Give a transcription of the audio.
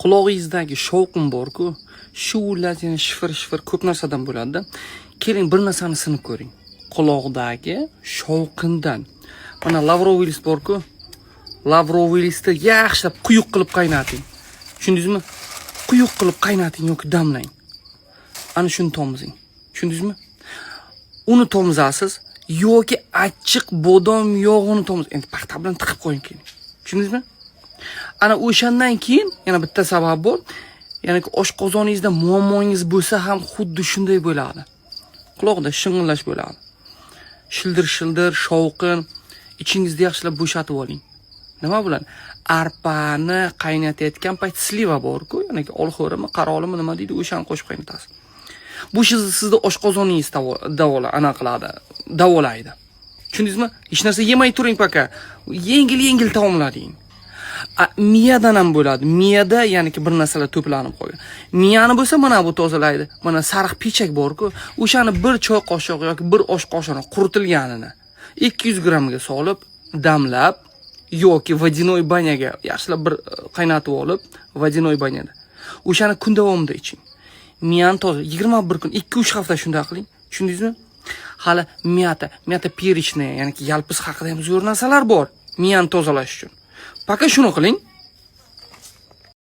Qulog'ingizdagi shovqin bor-ku, shuvillat, yana shifir shifir ko'p narsadan bo'ladi-da. Keling, bir narsani sinib ko'ring. Quloqdagi shovqindan. Mana лавровый лист bor-ku. Лавровый лист ni yaxshilab quyuq qilib qaynating. Tushundingizmi? Quyuq qilib qaynating yoki damlang. Ana shuni tomizing. Tushundingizmi? Uni tomizasiz yoki achchiq bodom yog'ini tomiz. Endi paxta bilan tiqib qo'ying keyin. Tushundingizmi? Ana o'shandan keyin yana bitta sabab bor. Ya'ni oshqozoningizda muammongiz bo'lsa ham xuddi shunday bo'ladi. Quloqda shing'illash bo'ladi. Shildir shildir, shovqin, ichingizni yaxshilab bo'shatib oling. Nima bilan? Arpani qaynatayotgan payt слива bor-ku, ya'ni olxo'rimi, qarolimi, nima deydi, o'shani qo'shib qaynatasiz. Bu sizni oshqozoningiz davola ana qiladi, davolaydi. Tushundingizmi? Hech narsa yemay turing пока. Yengil yengil taomlar yeng. Miyadan ham bo'ladi. Miyada, ya'niki bir narsalar to'planib qolgan. Miyani bo'lsa mana bu tozalaydi. Mana sariq pechak bor-ku, o'shani bir choy qoshiq yoki bir osh qoshig'i quritilganini 200 grammga solib, damlab yoki водяной баня ga yaxshilab bir qaynatib olib, водяной баня da. O'shani kun davomida iching. Miyani toza 21 kun, 2-3 hafta shunday qiling. Tushundingizmi? Hali мята, мята перечная, ya'ni yalpiz haqida ham zo'r narsalar bor miyani tozalash uchun. Пока shuni qiling.